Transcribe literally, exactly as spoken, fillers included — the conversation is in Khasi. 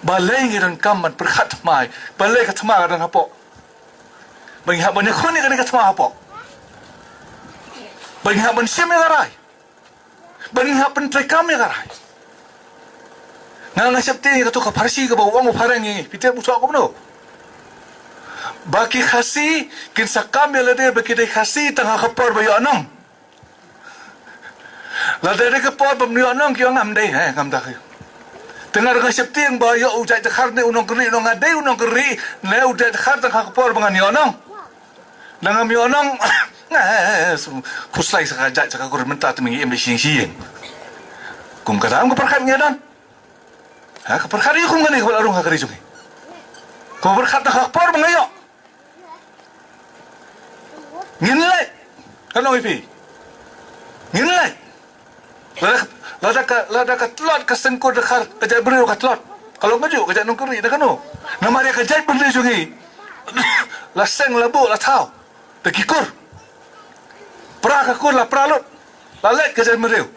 Balei ngi donkam ban pyrkhat thymmai? Balei ka thma ka don hapoh? Ba ngi hap ban ïakhun ïa kane ka thma hapoh. Ba ngi hap ban shim ïa ka rai. Ba ngi hap ban treikam ïa ka rai. Nga nga sheptieng ïa kato ka pharshi kaba u ong u phareng ïa ngi. Phi tip u thoh kumno? Ba ki Khasi kin sa kam ïa lade ba ki dei Khasi tang ha ka por ba ïoh nong. Lada dei ka por bym ïoh nong ki ong ngam dei, eh, ngam da ka. Te nga ruh nga sheptieng ba ïoh u jait dkhar ne u nongkynrih, u ong nga dei u nongkynrih ne u jait dkhar tang ha ka por ba ngan ïoh nong. Da ngam ïoh nong, nga, eh, eh, eh, khuslai sa ka jait sa ka kur mynta te mynta ngi im da shing shing. Kum ka dam ka pyrkhat ngi don. Ha, ka pyrkhat ïa kum kane kaba la rung ha ka ri jong ngi. Ka pyrkhat tang ha ka por ba nga ïoh. Ngin leit. Ka long ïa phi. Ngin leit. Lada, lada ka, lada ka tlot ka seng kur dkhar ka jaitbynriew ka tlot. Ka long kajuh ka jait nongkynrih da kano. Namar ïa ka jaitbynriew jong ngi. La seng la buh la thaw. Da ki kur. Pra ka kur la pra lut. La leit ka jaitbynriew.